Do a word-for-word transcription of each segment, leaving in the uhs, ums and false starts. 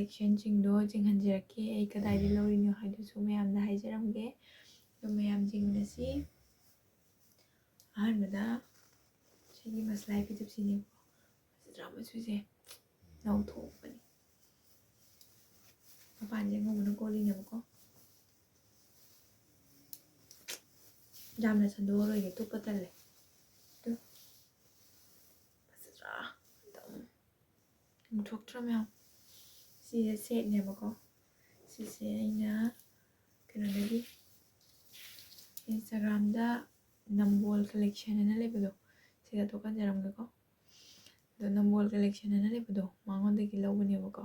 ꯀꯂꯦꯛꯁꯟꯁꯤꯡꯗꯣ ꯆꯤꯡꯍꯟꯖꯔꯛꯀꯦ꯫ ꯑꯩ ꯀꯗꯥꯏꯗ ꯂꯧꯔꯤꯅꯣ ꯍꯥꯏꯗꯨꯁꯨ ꯃꯌꯥꯝꯗ ꯍꯥꯏꯖꯔꯝꯒꯦ꯫ ꯑꯗꯣ ꯃꯌꯥꯝ ꯌꯦꯡꯃꯤꯟꯅꯁꯤ꯫ ꯑꯍꯥꯟꯕꯗ ꯁꯤꯒꯤ ꯃꯁꯂꯥꯏ ꯐꯤꯖꯨꯞꯁꯤꯅꯦꯕꯀꯣ꯫ ꯐꯖꯗ꯭ꯔꯥ ꯃꯆꯨꯁꯦ? ꯅꯧꯊꯣꯛꯄꯅꯤ꯫ ꯃꯄꯥꯟꯁꯦ ꯑꯉꯧꯕꯅ ꯀꯣꯜꯂꯤꯅꯦꯕꯀꯣ꯫ ꯌꯥꯝꯅ ꯁꯟꯗꯣꯛꯑꯔꯣꯏꯒꯦ, ꯇꯨꯞꯄ ꯇꯜꯂꯦ꯫ ꯑꯗꯨ ꯐꯖꯗ꯭ꯔꯥ? ꯑꯗꯨꯝ ꯉꯧꯊꯣꯛꯇ꯭ꯔꯥ ꯃꯌꯥꯝ? ꯁꯤꯁꯦ ꯁꯦꯠꯅꯦꯕꯀꯣ꯫ ꯁꯤꯁꯦ ꯑꯩꯅ ꯀꯩꯅꯣꯗꯒꯤ, ꯏꯟꯁꯇꯥꯒ꯭ꯔꯥꯝꯗ ꯅꯝꯕꯣꯜ ꯀꯂꯦꯛꯁꯟ ꯍꯥꯏꯅ ꯂꯩꯕꯗꯣ, ꯁꯤꯗ ꯊꯣꯛꯍꯟꯖꯔꯝꯒꯦꯀꯣ꯫ ꯑꯗꯣ ꯅꯝꯕꯣꯜ ꯀꯂꯦꯛꯁꯟ ꯍꯥꯏꯅ ꯂꯩꯕꯗꯣ, ꯃꯉꯣꯟꯗꯒꯤ ꯂꯧꯕꯅꯦꯕꯀꯣ꯫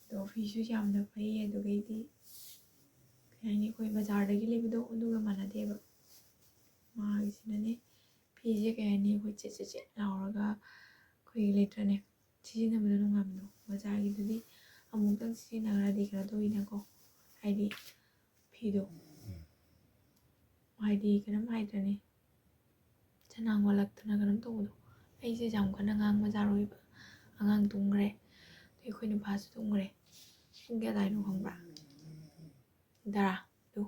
ꯑꯗꯣ ꯐꯤꯁꯨ ꯌꯥꯝꯅ ꯐꯩ꯫ ꯑꯗꯨꯒꯩꯗꯤ ꯀꯩ ꯍꯥꯏꯅꯤ, ꯑꯩꯈꯣꯏ ꯕꯖꯥꯔꯗꯒꯤ ꯂꯩꯕꯗꯣ ꯑꯗꯨꯒ ꯃꯥꯟꯅꯗꯦꯕ꯫ ꯃꯥꯒꯤꯁꯤꯅꯅꯦ, ꯐꯤꯁꯦ ꯀꯩ ꯍꯥꯏꯅꯤ, ꯑꯩꯈꯣꯏ ꯆꯦꯠ ꯆꯦꯠ ꯆꯦꯠ ꯂꯥꯎꯔꯒ ꯑꯩꯈꯣꯏꯒꯤ ꯂꯩꯇ꯭ꯔꯅꯦ, ꯁꯤꯖꯤꯟꯅꯕꯗ ꯅꯨꯡꯉꯥꯏꯕꯗꯣ꯫ ꯕꯖꯥꯔꯒꯤꯗꯨꯗꯤ ꯑꯃꯨꯛꯇꯪ ꯁꯤꯖꯤꯟꯅꯈ꯭ꯔꯗꯤ ꯀꯩꯅꯣ ꯇꯧꯋꯤꯅꯀꯣ, ꯍꯥꯏꯗꯤ ꯐꯤꯗꯣ, ꯍꯥꯏꯗꯤ ꯀꯩꯅꯣꯝ ꯍꯥꯏꯗ꯭ꯔꯅꯦ, ꯆꯅꯥꯡ ꯋꯥꯠꯂꯛꯇꯅ ꯀꯩꯅꯣꯝ ꯇꯧꯕꯗꯣ꯫ ꯑꯩꯁꯦ ꯌꯥꯝ ꯀꯟꯅ ꯉꯥꯡꯕ ꯌꯥꯔꯣꯏꯕ꯫ ꯑꯉꯥꯡ ꯇꯨꯝꯈ꯭ꯔꯦ, ꯑꯗꯩ ꯑꯩꯈꯣꯏ ꯅꯨꯄꯥꯁꯨ ꯇꯨꯝꯈ꯭ꯔꯦ꯫ ꯄꯨꯡ ꯀꯌꯥ ꯇꯥꯏꯅꯣ ꯈꯪꯕ꯭ꯔꯥ? ꯇꯔꯥ꯫ ꯑꯗꯨ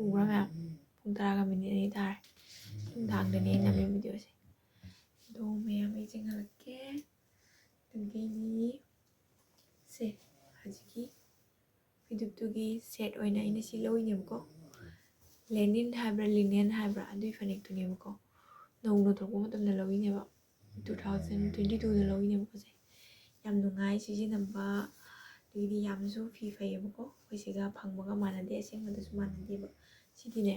ꯎꯕ꯭ꯔꯥ ꯃꯌꯥꯝ? ꯄꯨꯡ ꯇꯔꯥꯒ ꯃꯤꯅꯤꯠ ꯑꯅꯤ ꯇꯥꯔꯦ꯫ ꯅꯨꯡꯗꯥꯡꯗꯅꯦ ꯑꯩꯅ ꯅꯝꯃꯤ ꯚꯤꯗꯤꯑꯣꯁꯦ꯫ ꯑꯗꯣ ꯃꯌꯥꯝ, ꯑꯩ ꯆꯪꯍꯜꯂꯛꯀꯦ꯫ ꯑꯗꯨꯗꯒꯤꯗꯤ ꯁꯦ, ꯍꯧꯖꯤꯛꯀꯤ ꯐꯤꯗꯨꯞꯇꯨꯒꯤ ꯁꯦꯠ ꯑꯣꯏꯅ ꯑꯩꯅ ꯁꯤ ꯂꯧꯔꯤꯅꯦꯕꯀꯣ꯫ ꯂꯦꯅꯤꯟ ꯍꯥꯏꯕ꯭ꯔꯥ, ꯂꯤꯅꯦꯟ ꯍꯥꯏꯕ꯭ꯔꯥ, ꯑꯗꯨꯒꯤ ꯐꯅꯦꯛꯇꯨꯅꯦꯕꯀꯣ꯫ ꯅꯧꯅ ꯊꯣꯛꯄ ꯃꯇꯝꯗ ꯂꯧꯔꯤꯅꯦꯕ, ꯇꯨ ꯊꯥꯎꯖꯟ ꯇ꯭ꯋꯦꯟꯇꯤ ꯇꯨꯗ ꯂꯧꯔꯤꯅꯦꯕꯀꯣ ꯁꯦ꯫ ꯌꯥꯝ ꯅꯨꯡꯉꯥꯏ ꯁꯤꯖꯤꯟꯅꯕ, ꯑꯗꯒꯤꯗꯤ ꯌꯥꯝꯅꯁꯨ ꯐꯤ ꯐꯩꯌꯦꯕꯀꯣ꯫ ꯑꯩꯈꯣꯏ ꯁꯤꯒ ꯐꯪꯕꯒ ꯃꯥꯟꯅꯗꯦ, ꯑꯁꯦꯡꯕꯗꯁꯨ ꯃꯥꯟꯅꯗꯦꯕ꯫ ꯁꯤꯗꯤꯅꯦ,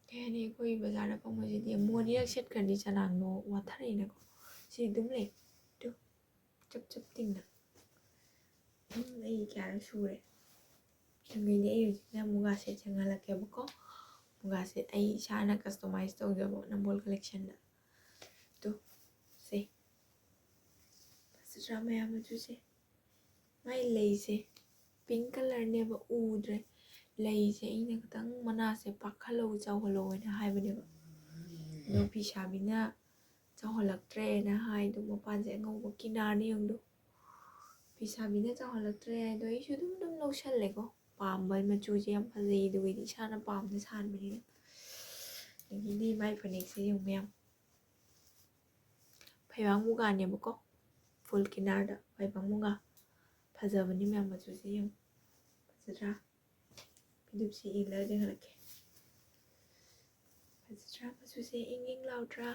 ꯀꯩ ꯍꯥꯏꯅꯤ, ꯑꯩꯈꯣꯏ ꯕꯖꯥꯔꯗ ꯐꯪꯕꯁꯤꯗꯤ ꯑꯃꯨꯛ ꯑꯅꯤꯔꯛ ꯁꯦꯠꯈ꯭ꯔꯗꯤ ꯆꯅꯥꯡꯗꯣ ꯋꯥꯊꯔꯛꯏꯅꯀꯣ꯫ ꯁꯤ ꯑꯗꯨꯝ ꯂꯩ꯫ ꯇꯨ, ꯆꯞ ꯆꯞ ꯇꯤꯡꯅ꯫ ꯎꯝ, ꯑꯩ ꯀꯌꯥꯔꯛ ꯁꯨꯔꯦ꯫ ꯑꯗꯨꯗꯩꯗꯤ ꯑꯩ ꯍꯧꯖꯤꯛꯅ ꯃꯨꯒꯥ ꯁꯦꯠ ꯆꯪꯍꯜꯂꯛꯀꯦꯕꯀꯣ꯫ ꯃꯨꯒꯥ ꯁꯦꯠ ꯑꯩ ꯏꯁꯥꯅ ꯀꯁꯇꯃꯥꯏꯁ ꯇꯧꯖꯕ ꯅꯝꯕꯣꯜ ꯀꯂꯦꯛꯁꯟꯗ꯫ ꯇꯨ, ꯁꯦ꯫ ꯐꯖꯗ꯭ꯔꯥ ꯃꯌꯥꯝ ꯃꯆꯨꯁꯦ? ꯃꯥꯏ ꯂꯩꯁꯦ ꯄꯤꯡ ꯀꯂꯔꯅꯦꯕ, ꯎꯗ꯭ꯔꯦ꯫ ꯂꯩꯁꯦ ꯑꯩꯅ ꯈꯤꯇꯪ ꯃꯅꯥꯁꯦ ꯄꯥꯛꯍꯜꯂꯧ, ꯆꯥꯎꯍꯜꯂꯧ ꯍꯥꯏꯅ ꯍꯥꯏꯕꯅꯦꯕ꯫ ꯑꯗꯣ ꯐꯤꯁꯥꯕꯤꯅ ꯆꯥꯎꯍꯜꯂꯛꯇ꯭ꯔꯦꯅ ꯍꯥꯏ꯫ ꯑꯗꯣ ꯃꯄꯥꯟꯁꯦ ꯑꯉꯧꯕ ꯀꯤꯅꯥꯔꯅ ꯌꯦꯡꯗꯣ꯫ ꯐꯤꯁꯥꯕꯤꯅ ꯆꯥꯎꯍꯜꯂꯛꯇ꯭ꯔꯦ ꯍꯥꯏꯗꯣ ꯑꯩꯁꯨ ꯑꯗꯨꯝ ꯑꯗꯨꯝ ꯂꯧꯁꯜꯂꯦꯀꯣ꯫ ꯄꯥꯝꯕ ꯃꯆꯨꯁꯦ ꯌꯥꯝ ꯐꯖꯩ, ꯑꯗꯨꯒꯤꯗꯤ ꯏꯁꯥꯅ ꯄꯥꯝꯅ ꯁꯥꯟꯕꯅꯤꯅ꯫ ꯑꯗꯒꯤꯗꯤ ꯃꯥꯏ ꯐꯅꯦꯛꯁꯦ ꯌꯦꯡꯉꯨ ꯃꯌꯥꯝ, ꯐꯩꯕꯥꯛ ꯃꯨꯒꯥꯅꯦꯕꯀꯣ, ꯐꯨꯜ ꯀꯤꯅꯥꯔꯗ ꯐꯩꯕꯥꯛ ꯃꯨꯒꯥ꯫ ꯐꯖꯕꯅꯤ ꯃꯌꯥꯝ, ꯃꯆꯨꯁꯦ ꯌꯦꯡꯉꯨ, ꯐꯖꯗ꯭ꯔꯥ? ꯐꯤꯗꯨꯞꯁꯤ ꯏꯜꯂꯒ ꯌꯦꯡꯍꯜꯂꯛꯀꯦ꯫ ꯐꯖꯗ꯭ꯔꯥ? ꯃꯆꯨꯁꯦ ꯏꯪ ꯏꯪ ꯂꯥꯎꯗ꯭ꯔꯥ?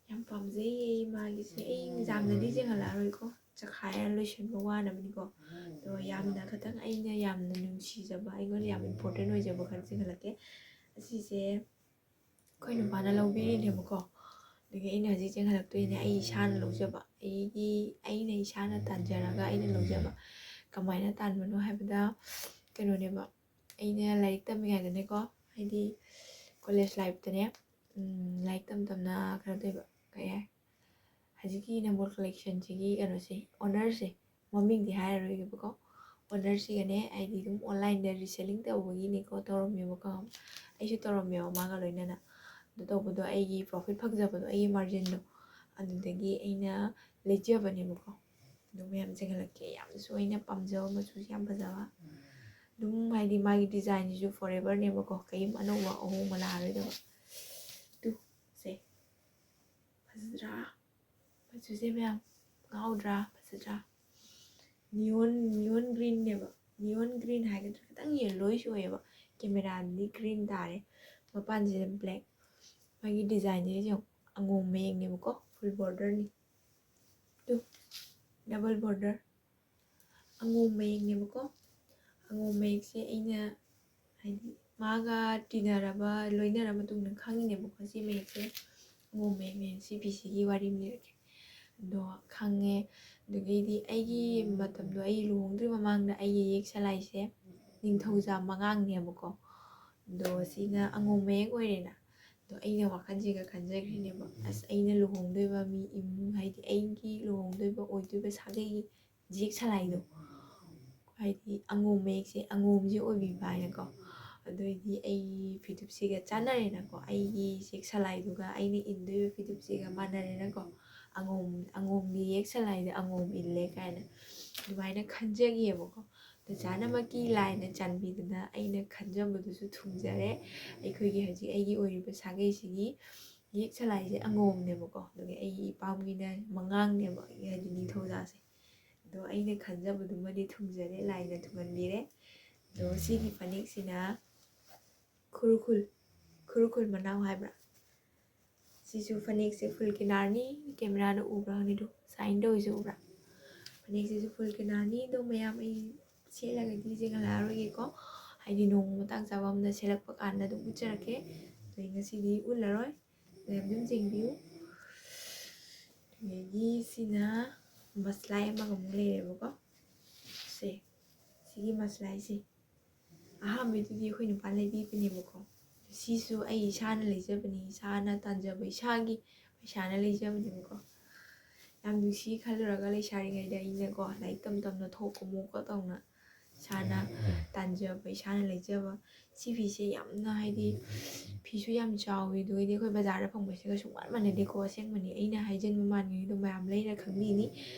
ꯌꯥꯝ ꯄꯥꯝꯖꯩꯌꯦ ꯑꯩ ꯃꯥꯒꯤꯁꯦ꯫ ꯑꯩ ꯌꯥꯝꯅꯗꯤ ꯌꯦꯡꯍꯜꯂꯛꯑꯔꯣꯏꯀꯣ, ꯆꯈꯥꯏꯔ ꯂꯣꯏꯁꯤꯟꯕ ꯋꯥꯅꯕꯅꯤꯀꯣ꯫ ꯑꯗꯣ ꯌꯥꯝꯅ ꯈꯇꯪ ꯑꯩꯅ ꯌꯥꯝꯅ ꯅꯨꯡꯁꯤꯖꯕ, ꯑꯩꯉꯣꯟꯗ ꯌꯥꯝ ꯏꯝꯄꯣꯔꯇꯦꯟ ꯑꯣꯏꯖꯕ ꯈꯔ ꯆꯤꯡꯍꯜꯂꯛꯀꯦ꯫ ꯑꯁꯤꯁꯦ ꯑꯩꯈꯣꯏ ꯅꯨꯄꯥꯅ ꯂꯧꯕꯤꯔꯤꯅꯦꯕꯀꯣ꯫ ꯑꯗꯒꯤ ꯑꯩꯅ ꯍꯧꯖꯤꯛ ꯆꯦꯟꯈꯠꯂꯛꯇꯣꯏꯅꯦ, ꯑꯩ ꯏꯁꯥꯅ ꯂꯧꯖꯕ, ꯑꯩꯒꯤ, ꯑꯩꯅ ꯏꯁꯥꯅ ꯇꯥꯟꯖꯔꯒ ꯑꯩꯅ ꯂꯧꯖꯕ꯫ ꯀꯃꯥꯏꯅ ꯇꯥꯟꯕꯅꯣ ꯍꯥꯏꯕꯗ, ꯀꯩꯅꯣꯅꯦꯕ, ꯑꯩꯅ ꯂꯥꯏꯔꯤꯛ ꯇꯝꯃꯤꯉꯩꯗꯅꯦꯀꯣ, ꯍꯥꯏꯗꯤ ꯀꯣꯂꯦꯖ ꯂꯥꯏꯐꯇꯅꯦ, ꯎꯝ, ꯂꯥꯏꯔꯤꯛ ꯇꯝ ꯇꯝꯅ ꯀꯩꯅꯣ ꯇꯧꯕ, ꯀꯩ ꯍꯥꯏ, ꯍꯧꯖꯤꯛꯀꯤ ꯅꯝꯕꯣꯜ ꯀꯂꯦꯛꯁꯟꯁꯤꯒꯤ ꯀꯩꯅꯣꯁꯦ, ꯑꯣꯅꯔꯁꯦ, ꯃꯃꯤꯡꯗꯤ ꯍꯥꯏꯔꯔꯣꯏꯒꯦꯕꯀꯣ, ꯑꯣꯅꯔꯁꯤꯒꯅꯦ ꯑꯩꯗꯤ ꯑꯗꯨꯝ ꯑꯣꯟꯂꯥꯏꯟꯗ ꯔꯤꯁꯦꯂꯤꯡ ꯇꯧꯕꯒꯤꯅꯦꯀꯣ ꯇꯧꯔꯝꯃꯦꯕꯀꯣ꯫ ꯑꯩꯁꯨ ꯇꯧꯔꯝꯃꯦꯕ ꯃꯥꯒ ꯂꯣꯏꯅꯅ꯫ ꯑꯗꯨ ꯇꯧꯕꯗꯣ ꯑꯩꯒꯤ ꯄ꯭ꯔꯣꯐꯤꯠ ꯐꯪꯖꯕꯗꯣ, ꯑꯩꯒꯤ ꯃꯥꯔꯖꯤꯟꯗꯣ, ꯑꯗꯨꯗꯒꯤ ꯑꯩꯅ ꯂꯩꯖꯕꯅꯦꯕꯀꯣ꯫ ꯑꯗꯨ ꯃꯌꯥꯝ ꯆꯦꯟꯈꯠꯂꯛꯀꯦ꯫ ꯌꯥꯝꯅꯁꯨ ꯑꯩꯅ ꯄꯥꯝꯖꯕ ꯃꯆꯨꯁꯦ ꯌꯥꯝ ꯐꯖꯕ꯫ ꯑꯗꯨꯝ ꯍꯥꯏꯗꯤ ꯃꯥꯒꯤ ꯗꯤꯖꯥꯏꯟꯁꯤꯁꯨ ꯐꯣꯔꯑꯦꯕꯔꯅꯦꯕꯀꯣ, ꯀꯔꯤꯝ ꯑꯅꯧꯕ ꯑꯍꯣꯡꯕ ꯂꯥꯛꯑꯔꯣꯏꯗꯕ꯫ ꯇꯨ, ꯁꯦ꯫ ꯐꯖꯗ꯭ꯔꯥ? ꯃꯆꯨꯁꯦ ꯃꯌꯥꯝ ꯉꯥꯎꯗ꯭ꯔꯥ? ꯐꯖꯗ꯭ꯔꯥ? ꯅꯤꯌꯣꯟ, ꯅꯤꯌꯣꯟ ꯒ꯭ꯔꯤꯟꯅꯦꯕ꯫ ꯅꯤꯌꯣꯟ ꯒ꯭ꯔꯤꯟ ꯍꯥꯏꯒꯗ꯭ꯔꯥ? ꯈꯤꯇꯪ ꯌꯦꯜꯂꯣꯏꯁꯨ ꯑꯣꯏꯌꯦꯕ꯫ ꯀꯦꯃꯦꯔꯥꯗꯗꯤ ꯒ꯭ꯔꯤꯟ ꯇꯥꯔꯦ꯫ ꯃꯄꯥꯟꯁꯤꯗ ꯕ꯭ꯂꯦꯛ꯫ ꯃꯥꯒꯤ ꯗꯤꯖꯥꯏꯟꯁꯦ ꯌꯦꯡꯉꯨ꯫ ꯑꯉꯣꯝ ꯃꯌꯦꯛꯅꯦꯕꯀꯣ꯫ ꯐꯨꯜ ꯕꯣꯔꯗꯔꯅꯤ꯫ Two, double border. ꯑꯉꯣꯝ ꯃꯌꯦꯛꯅꯦꯕꯀꯣ꯫ ꯑꯉꯣꯝ ꯃꯌꯦꯛꯁꯦ ꯑꯩꯅ ꯍꯥꯏꯗꯤ ꯃꯥꯒ ꯇꯤꯟꯅꯔꯕ, ꯂꯣꯏꯅꯔ ꯃꯇꯨꯡꯗ ꯈꯪꯉꯤꯅꯦꯕꯀꯣ, ꯁꯤ ꯃꯌꯦꯛꯁꯦ ꯑꯉꯣꯝ ꯃꯌꯦꯛꯅꯦ꯫ ꯁꯤ ꯐꯤꯁꯤꯒꯤ ꯋꯥꯔꯤ ꯑꯃ ꯂꯤꯔꯛꯀꯦ꯫ ꯑꯗꯣ ꯈꯪꯉꯦ꯫ ꯑꯗꯨꯗꯒꯤꯗꯤ ꯑꯩꯒꯤ ꯃꯇꯝꯗꯣ, ꯑꯩ ꯂꯨꯍꯣꯡꯗ꯭ꯔꯤ ꯃꯃꯥꯡꯗ ꯑꯩꯒꯤ ꯌꯦꯛ ꯁꯂꯥꯏꯁꯦ ꯅꯤꯡꯊꯧꯖꯥ ꯃꯉꯥꯡꯅꯦꯕꯀꯣ꯫ ꯑꯗꯣ ꯁꯤꯅ ꯑꯉꯣꯝ ꯃꯌꯦꯛ ꯑꯣꯏꯔꯦꯅ꯫ ꯑꯗꯣ ꯑꯩꯅ ꯋꯥꯈꯜꯁꯤꯒ ꯈꯟꯖꯈ꯭ꯔꯤꯅꯦꯕ, "ꯑꯁ, ꯑꯩꯅ ꯂꯨꯍꯣꯡꯗꯣꯏꯕ ꯃꯤ ꯏꯃꯨꯡ, ꯍꯥꯏꯗꯤ ꯑꯩꯒꯤ ꯂꯨꯍꯣꯡꯗꯣꯏꯕ ꯑꯣꯏꯗꯣꯏꯕ ꯁꯥꯒꯩꯒꯤ ꯌꯦꯛ ꯁꯂꯥꯏꯗꯣ, ꯍꯥꯏꯗꯤ ꯑꯉꯣꯝ ꯃꯌꯦꯛꯁꯦ ꯑꯉꯣꯝꯁꯦ ꯑꯣꯏꯕꯤꯕ" ꯍꯥꯏꯅꯀꯣ꯫ ꯑꯗꯨꯑꯣꯏꯗꯤ ꯑꯩ ꯐꯤꯗꯨꯞꯁꯤꯒ ꯆꯥꯟꯅꯔꯦꯅꯀꯣ, ꯑꯩꯒꯤ ꯌꯦꯛ ꯁꯂꯥꯏꯗꯨꯒ ꯑꯩꯅ ꯏꯟꯗꯣꯏꯕ ꯐꯤꯗꯨꯞꯁꯤꯒ ꯃꯥꯟꯅꯔꯦꯅꯀꯣ꯫ ꯑꯉꯣꯝ ꯑꯉꯣꯝꯒꯤ ꯌꯦꯛ ꯁꯂꯥꯏꯗ ꯑꯉꯣꯝ ꯏꯜꯂꯦ ꯀꯥꯏꯅ ꯑꯗꯨꯃꯥꯏꯅ ꯈꯟꯖꯈꯤꯑꯕꯀꯣ꯫ ꯗꯗꯥꯅꯃꯛꯀꯤ ꯂꯥꯏꯅ ꯆꯥꯟꯕꯤꯗꯨꯅ ꯑꯩꯅ ꯈꯟꯖꯕꯗꯨꯁꯨ ꯊꯨꯡꯖꯔꯦ꯫ ꯑꯩꯈꯣꯏꯒꯤ ꯍꯧꯖꯤꯛ ꯑꯩꯒꯤ ꯑꯣꯏꯔꯤꯕ ꯁꯥꯒꯩꯁꯤꯒꯤ ꯌꯦꯛ ꯁꯂꯥꯏꯁꯦ ꯑꯉꯣꯝꯅꯦꯕꯀꯣ, ꯑꯗꯨꯒ ꯑꯩꯒꯤ ꯏꯄꯥꯝꯒꯤꯅ ꯃꯉꯥꯡꯅꯦꯕ, ꯍꯥꯏꯗꯤ ꯅꯤꯡꯊꯧꯖꯥꯁꯦ꯫ ꯑꯗꯣ ꯑꯩꯅ ꯈꯟꯖꯕꯗꯨꯃꯗꯤ ꯊꯨꯡꯖꯔꯦ, ꯂꯥꯏꯅ ꯊꯨꯡꯍꯟꯕꯤꯔꯦ꯫ ꯑꯗꯣ ꯁꯤꯒꯤ ꯐꯅꯦꯛꯁꯤꯅ ꯈꯨꯔꯈꯨꯜ, ꯈꯨꯔꯈꯨꯜ ꯃꯅꯥꯎ ꯍꯥꯏꯕ꯭ꯔꯥ? ꯁꯤꯁꯨ ꯐꯅꯦꯛꯁꯦ ꯐꯨꯜ ꯀꯤꯅꯥꯔꯅꯤ, ꯀꯦꯃꯦꯔꯥꯗ ꯎꯕ꯭ꯔꯥ ꯈꯪꯗꯦ, ꯑꯗꯣ ꯁꯥꯏꯟ ꯇꯧꯔꯤꯁꯦ ꯎꯕ꯭ꯔꯥ? ꯐꯅꯦꯛꯁꯤꯁꯨ ꯐꯨꯜ ꯀꯤꯅꯥꯔꯅꯤ꯫ ꯑꯗꯣ ꯃꯌꯥꯝ ꯑꯩ ꯁꯦꯠꯂꯒꯗꯤ ꯌꯦꯡꯍꯜꯂꯛꯑꯔꯣꯏꯒꯦꯀꯣ, ꯍꯥꯏꯗꯤ ꯅꯣꯡꯃ ꯃꯇꯥꯡ ꯆꯥꯕ ꯑꯃꯗ ꯁꯦꯠꯂꯛꯄ ꯀꯥꯟꯗ ꯑꯗꯨꯝ ꯎꯠꯆꯔꯛꯀꯦ꯫ ꯑꯗꯩ ꯉꯁꯤꯗꯤ ꯎꯠꯂꯔꯣꯏ, ꯃꯌꯥꯝ ꯑꯗꯨꯝ ꯌꯦꯡꯕꯤꯌꯨ꯫ ꯑꯗꯒꯤ ꯁꯤꯅ ꯃꯁꯂꯥꯏ ꯑꯃꯒ ꯑꯃꯨꯛ ꯂꯩꯔꯦꯕꯀꯣ꯫ ꯁꯦ, ꯁꯤꯒꯤ ꯃꯁꯂꯥꯏꯁꯦ ꯑꯍꯥꯟꯕꯩꯗꯨꯗꯤ ꯑꯩꯈꯣꯏ ꯅꯨꯄꯥ ꯂꯩꯕꯤꯕꯅꯦꯕꯀꯣ꯫ ꯁꯤꯁꯨ ꯑꯩ ꯏꯁꯥꯅ ꯂꯩꯖꯕꯅꯤ, ꯏꯁꯥꯅ ꯇꯥꯟꯖꯕ, ꯏꯁꯥꯒꯤ ꯄꯩꯁꯥꯅ ꯂꯩꯖꯕꯅꯦꯕꯀꯣ꯫ ꯌꯥꯝ ꯅꯨꯡꯁꯤ ꯈꯜꯂꯨꯔꯒ ꯂꯩꯁꯥꯔꯤꯉꯩꯗ ꯑꯩꯅꯀꯣ, ꯂꯥꯏꯔꯤꯛ ꯇꯝ ꯇꯝꯅ ꯊꯣꯛ ꯀꯨꯝꯃꯣꯛꯀ ꯇꯧꯅ ꯏꯁꯥꯅ ꯇꯥꯟꯖꯕ, ꯏꯁꯥꯅ ꯂꯩꯖꯕ꯫ ꯁꯤ ꯐꯤꯁꯦ ꯌꯥꯝꯅ, ꯍꯥꯏꯗꯤ, ꯐꯤꯁꯨ ꯌꯥꯝ ꯆꯥꯎꯋꯤ, ꯑꯗꯨꯒꯩꯗꯤ ꯑꯩꯈꯣꯏ ꯕꯖꯥꯔꯗ ꯐꯪꯕꯁꯤꯒ ꯁꯨꯡꯃꯥꯟ ꯃꯥꯟꯅꯗꯦꯀꯣ꯫ ꯑꯁꯦꯡꯕꯅꯤ, ꯑꯩꯅ ꯍꯥꯏꯖꯤꯟꯕ ꯃꯥꯟꯒꯅꯤ, ꯑꯗꯨꯝ ꯃꯌꯥꯝ ꯂꯩꯔ ꯈꯪꯕꯤꯅꯤ꯫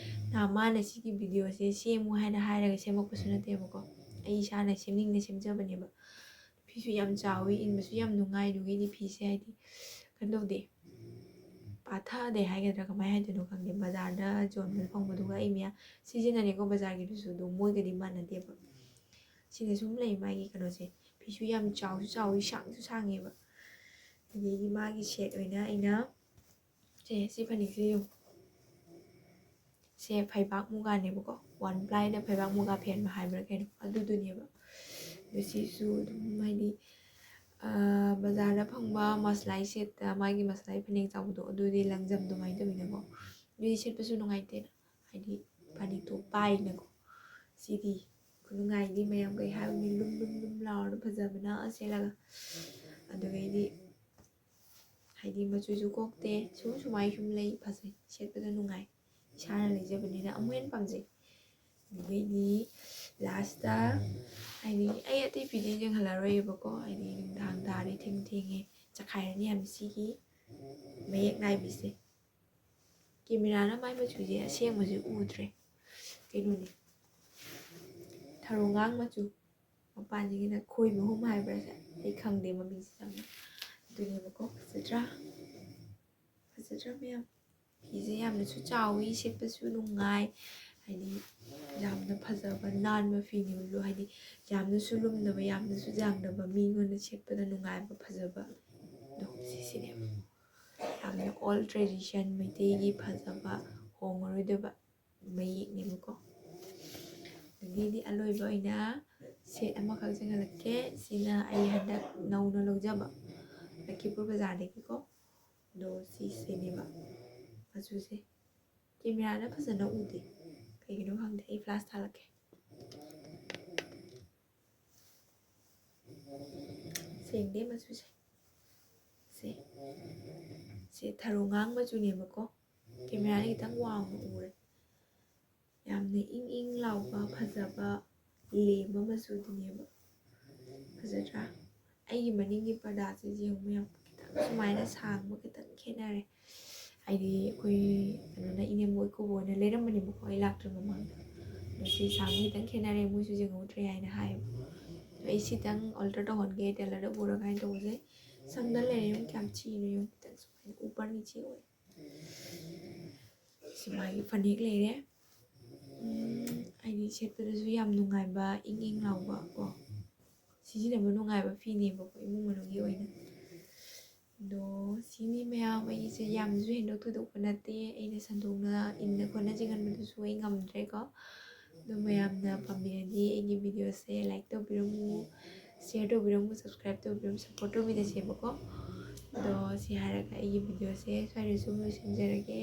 ꯅꯍꯥꯟ ꯃꯥꯅ ꯁꯤꯒꯤ ꯚꯤꯗꯤꯑꯣꯁꯦ ꯁꯦꯝꯃꯨ ꯍꯥꯏꯅ ꯍꯥꯏꯔꯒ ꯁꯦꯝꯃꯛꯄꯁꯨ ꯅꯠꯇꯦꯕꯀꯣ, ꯑꯩ ꯏꯁꯥꯅ ꯁꯦꯝꯅꯤꯡꯅ ꯁꯦꯝꯖꯕꯅꯦꯕ꯫ ꯐꯤꯁꯨ ꯌꯥꯝ ꯆꯥꯎꯋꯤ, ꯏꯟꯕꯁꯨ ꯌꯥꯝ ꯅꯨꯡꯉꯥꯏ, ꯑꯗꯨꯒꯤꯗꯤ ꯐꯤꯁꯦ, ꯍꯥꯏꯗꯤ, ꯀꯩꯅꯣ ꯇꯧꯗꯦ, ꯄꯥꯊꯗꯦ ꯍꯥꯏꯒꯗ꯭ꯔꯥ, ꯀꯃꯥꯏꯅ ꯍꯥꯏꯗꯣꯏꯅꯣ ꯈꯪꯗꯦ꯫ ꯕꯖꯥꯔꯗ ꯌꯣꯟꯕꯗ ꯐꯪꯕꯗꯨꯒ ꯑꯩ ꯃꯌꯥꯝ ꯁꯤꯖꯤꯟꯅꯔꯦꯀꯣ, ꯕꯖꯥꯔꯒꯤꯗꯨꯁꯨ, ꯑꯗꯨꯝ ꯃꯣꯏꯒꯗꯤ ꯃꯥꯟꯅꯗꯦꯕ꯫ ꯁꯤꯅ ꯁꯨꯝ ꯂꯩ, ꯃꯥꯒꯤ ꯀꯩꯅꯣꯁꯦ, ꯐꯤꯁꯨ ꯌꯥꯝ ꯆꯥꯎꯁꯨ ꯆꯥꯎꯋꯤ, ꯁꯥꯡꯁꯨ ꯁꯥꯡꯉꯦꯕ꯫ ꯑꯗꯒꯤ ꯃꯥꯒꯤ ꯁꯦꯠ ꯑꯣꯏꯅ ꯑꯩꯅ ꯁꯦ, ꯁꯤ ꯐꯅꯦꯛꯁꯦ ꯌꯦꯡꯉꯨ꯫ ꯁꯦ ꯐꯩꯕꯥꯛ ꯃꯨꯒꯥꯅꯦꯕꯀꯣ, ꯋꯥꯟ ꯄ꯭ꯂꯥꯏꯗ ꯐꯩꯕꯥꯛ ꯃꯨꯒꯥ ꯐꯦꯟꯕ ꯍꯥꯏꯕ꯭ꯔꯥ ꯀꯩꯅꯣ, ꯑꯗꯨꯗꯨꯅꯦꯕ꯫ ꯑꯗꯣ ꯁꯤꯁꯨ ꯑꯗꯨꯝ, ꯍꯥꯏꯗꯤ, ꯑꯥ, ꯕꯖꯥꯔꯗ ꯐꯪꯕ ꯃꯁꯂꯥꯏ ꯁꯦꯠꯇ ꯃꯥꯒꯤ ꯃꯁꯂꯥꯏ ꯐꯅꯦꯛ ꯆꯥꯎꯕꯗꯣ, ꯑꯗꯨꯗꯤ ꯂꯪꯖꯝ ꯑꯗꯨꯃꯥꯏꯅ ꯇꯧꯋꯤꯅꯀꯣ, ꯑꯗꯨꯗꯤ ꯁꯦꯠꯄꯁꯨ ꯅꯨꯡꯉꯥꯏꯇꯦꯅ, ꯍꯥꯏꯗꯤ ꯐꯅꯦꯛꯇꯣ ꯄꯥꯏꯅꯀꯣ꯫ ꯁꯤꯗꯤ ꯈꯨꯅꯨꯡꯉꯥꯏꯗꯤ ꯃꯌꯥꯝ ꯀꯩ ꯍꯥꯏꯔꯨꯅꯤ, ꯂꯨꯝ ꯂꯨꯝ ꯂꯨꯝ ꯂꯥꯎꯔꯒ ꯐꯖꯕꯅ ꯁꯦꯠꯂꯒ꯫ ꯑꯗꯨꯒꯩꯗꯤ ꯍꯥꯏꯗꯤ ꯃꯆꯨꯁꯨ ꯀꯣꯛꯇꯦ, ꯁꯨꯝ ꯁꯨꯃꯥꯏ ꯁꯨꯝ ꯂꯩ, ꯐꯖꯩ, ꯁꯦꯠꯄꯗ ꯅꯨꯡꯉꯥꯏ, ꯏꯁꯥꯅ ꯂꯩꯖꯕꯅꯤꯅ ꯑꯃꯨꯛ ꯍꯦꯟꯅ ꯄꯥꯝꯖꯩ꯫ ꯑꯗꯨꯗꯩꯗꯤ ꯂꯥꯁꯇ, ꯍꯥꯏꯗꯤ ꯑꯩ ꯑꯇꯩ ꯐꯤꯗꯤ ꯌꯦꯡꯍꯜꯂꯔꯣꯏꯕꯀꯣ, ꯍꯥꯏꯗꯤ ꯅꯨꯡꯗꯥꯡ ꯇꯥꯔꯦ, ꯊꯦꯡ ꯊꯦꯡꯉꯦ, ꯆꯈꯥꯏꯔꯅꯤ ꯍꯥꯏꯕ ꯁꯤꯒꯤ ꯃꯌꯦꯛ ꯅꯥꯏꯕꯤꯁꯦ꯫ ꯀꯦꯃꯦꯔꯥꯅ ꯃꯥꯏ ꯃꯆꯨꯁꯦ ꯑꯁꯦꯡꯕꯁꯦ ꯎꯗ꯭ꯔꯦ꯫ ꯀꯩꯅꯣꯅꯦ, ꯊꯔꯣ ꯉꯥꯡ ꯃꯆꯨ꯫ ꯃꯄꯥꯟꯁꯤꯒꯤꯅ ꯈꯣꯏ ꯃꯍꯨꯝ ꯍꯥꯏꯕ꯭ꯔꯥ ꯁꯦ? ꯑꯩ ꯈꯪꯗꯦ ꯃꯃꯤꯡꯁꯦ ꯌꯥꯝꯅ꯫ ꯑꯗꯨꯅꯦꯕꯀꯣ, ꯐꯖꯗ꯭ꯔꯥ? ꯐꯖꯗ꯭ꯔꯥ ꯃꯌꯥꯝ? ꯐꯤꯁꯦ ꯌꯥꯝꯅꯁꯨ ꯆꯥꯎꯋꯤ, ꯁꯦꯠꯄꯁꯨ ꯅꯨꯡꯉꯥꯏ꯫ ꯍꯥꯏꯗꯤ ꯌꯥꯝꯅ ꯐꯖꯕ ꯅꯥꯟꯕ ꯐꯤꯅꯦꯕ꯫ ꯍꯥꯏꯗꯤ ꯌꯥꯝꯅꯁꯨ ꯂꯨꯝꯗꯕ, ꯌꯥꯝꯅꯁꯨ ꯌꯥꯡꯗꯕ, ꯃꯤꯉꯣꯟꯗ ꯁꯦꯠꯄꯗ ꯅꯨꯡꯉꯥꯏꯕ, ꯐꯖꯕ꯫ ꯑꯗꯣ ꯁꯤꯁꯤꯅꯦꯕ꯫ ꯌꯥꯝꯅ old tradition, ꯃꯩꯇꯩꯒꯤ ꯐꯖꯕ, ꯍꯣꯡꯉꯔꯣꯏꯗꯕ ꯃꯌꯦꯛꯅꯦꯕꯀꯣ꯫ ꯑꯗꯒꯤꯗꯤ ꯑꯂꯣꯏꯕ ꯑꯣꯏꯅ set ꯑꯃꯈꯛ ꯆꯦꯟꯍꯜꯂꯛꯀꯦ꯫ ꯁꯤꯅ ꯑꯩ ꯍꯟꯗꯛ ꯅꯧꯅ ꯂꯧꯖꯕ ꯂꯛꯈꯤꯄꯨꯔ ꯕꯖꯥꯔꯗꯒꯤꯀꯣ꯫ ꯑꯗꯣ ꯁꯤꯁꯤꯅꯦꯕ ꯃꯆꯨꯁꯦ꯫ ꯀꯦꯃꯦꯔꯥꯗ ꯐꯖꯅ ꯎꯗꯦ, ꯀꯩꯒꯤꯅꯣ ꯈꯪꯗꯦ꯫ ꯑꯩ flash ꯊꯥꯜꯂꯛꯀꯦ꯫ ꯁꯦꯡꯗꯦ ꯃꯆꯨꯁꯦ꯫ ꯁꯦ, ꯁꯦ ꯊꯔꯣ ꯉꯥꯡ ꯃꯆꯨꯅꯦꯕꯀꯣ꯫ ꯀꯦꯃꯦꯔꯥꯗ ꯈꯤꯇꯪ ꯋꯥꯡꯅ ꯎꯔꯦ꯫ ꯌꯥꯝꯅ ꯏꯪ ꯏꯪ ꯂꯥꯎꯕ, ꯐꯖꯕ, ꯂꯦꯝꯕ ꯃꯆꯨꯗꯨꯅꯦꯕ꯫ ꯐꯖꯗ꯭ꯔꯥ? ꯑꯩꯒꯤ ꯃꯅꯤꯡꯒꯤ ꯄꯔꯗꯥꯁꯦ ꯌꯦꯡꯉꯨ ꯃꯌꯥꯝ, ꯈꯤꯇꯪ ꯁꯨꯃꯥꯏꯅ ꯁꯥꯡꯕ ꯈꯤꯇꯪ ꯈꯦꯠꯅꯔꯦ꯫ ꯍꯥꯏꯗꯤ ꯑꯩꯈꯣꯏ ꯀꯩꯅꯣꯅ, ꯏꯅꯦꯝꯕꯣꯛ ꯏꯀꯨꯕꯣꯛꯅ ꯂꯩꯔꯝꯕꯅꯦꯕꯀꯣ, ꯑꯩ ꯂꯥꯛꯇ꯭ꯔꯤ ꯃꯃꯥꯡꯗ꯫ ꯑꯗꯣ ꯁꯤ ꯁꯥꯡꯕ ꯈꯤꯇꯪ ꯈꯦꯠꯅꯔꯦ, ꯃꯣꯏꯁꯨ ꯌꯦꯡꯍꯧꯗ꯭ꯔꯦ ꯍꯥꯏꯅ ꯍꯥꯏꯌꯦꯕ꯫ ꯑꯗꯣ ꯑꯩ ꯁꯤꯇꯪ alter ꯇꯧꯍꯟꯒꯦ, tailorꯗ ꯄꯨꯔꯒ ꯍꯥꯏꯅ ꯇꯧꯕꯁꯦ꯫ ꯁꯪꯗ ꯂꯩꯔꯦ, ꯌꯦꯡꯉꯨ ꯀꯌꯥꯝ ꯊꯤꯅꯣ ꯌꯦꯡꯉꯨ, ꯈꯤꯇꯪ ꯁꯨꯃꯥꯏꯅ ꯎꯄꯔ ꯅꯤꯆꯦ ꯑꯣꯏ꯫ ꯁꯤ ꯃꯥꯒꯤ ꯐꯅꯦꯛ ꯂꯩꯔꯦ꯫ ꯎꯝ, ꯍꯥꯏꯗꯤ ꯁꯦꯠꯄꯗꯁꯨ ꯌꯥꯝ ꯅꯨꯡꯉꯥꯏꯕ, ꯏꯪ ꯏꯪ ꯂꯥꯎꯕ ꯀꯣ, ꯁꯤꯖꯤꯟꯅꯕ ꯅꯨꯡꯉꯥꯏꯕ ꯐꯤꯅꯦꯕꯀꯣ, ꯏꯃꯨꯡ ꯃꯅꯨꯡꯒꯤ ꯑꯣꯏꯅ꯫ ꯑꯗꯣ ꯁꯤꯅꯤ ꯃꯌꯥꯝ, ꯑꯩꯁꯦ ꯌꯥꯝꯅꯁꯨ ꯍꯦꯟꯗꯣꯛ ꯊꯣꯏꯗꯣꯛꯄ ꯅꯠꯇꯦ, ꯑꯩꯅ ꯁꯟꯗꯣꯛꯅ ꯏꯟꯅ ꯈꯣꯠꯅ ꯆꯤꯡꯍꯟꯕꯗꯨꯁꯨ ꯑꯩ ꯉꯝꯗ꯭ꯔꯦꯀꯣ꯫ ꯑꯗꯣ ꯃꯌꯥꯝꯅ ꯄꯥꯝꯕꯤꯔꯗꯤ ꯑꯩꯒꯤ videoꯁꯦ like ꯇꯧꯕꯤꯔꯝꯃꯨ, share ꯇꯧꯕꯤꯔꯝꯃꯨ, subscribe ꯇꯧꯕꯤꯔꯝꯃꯨ, support ꯇꯧꯕꯤꯔꯁꯦꯕꯀꯣ꯫ ꯑꯗꯣ ꯁꯤ ꯍꯥꯏꯔꯒ ꯑꯩꯒꯤ videoꯁꯦ ꯁ꯭ꯋꯥꯏꯗ ꯁꯨꯝ ꯂꯣꯏꯁꯤꯟꯖꯔꯒꯦ꯫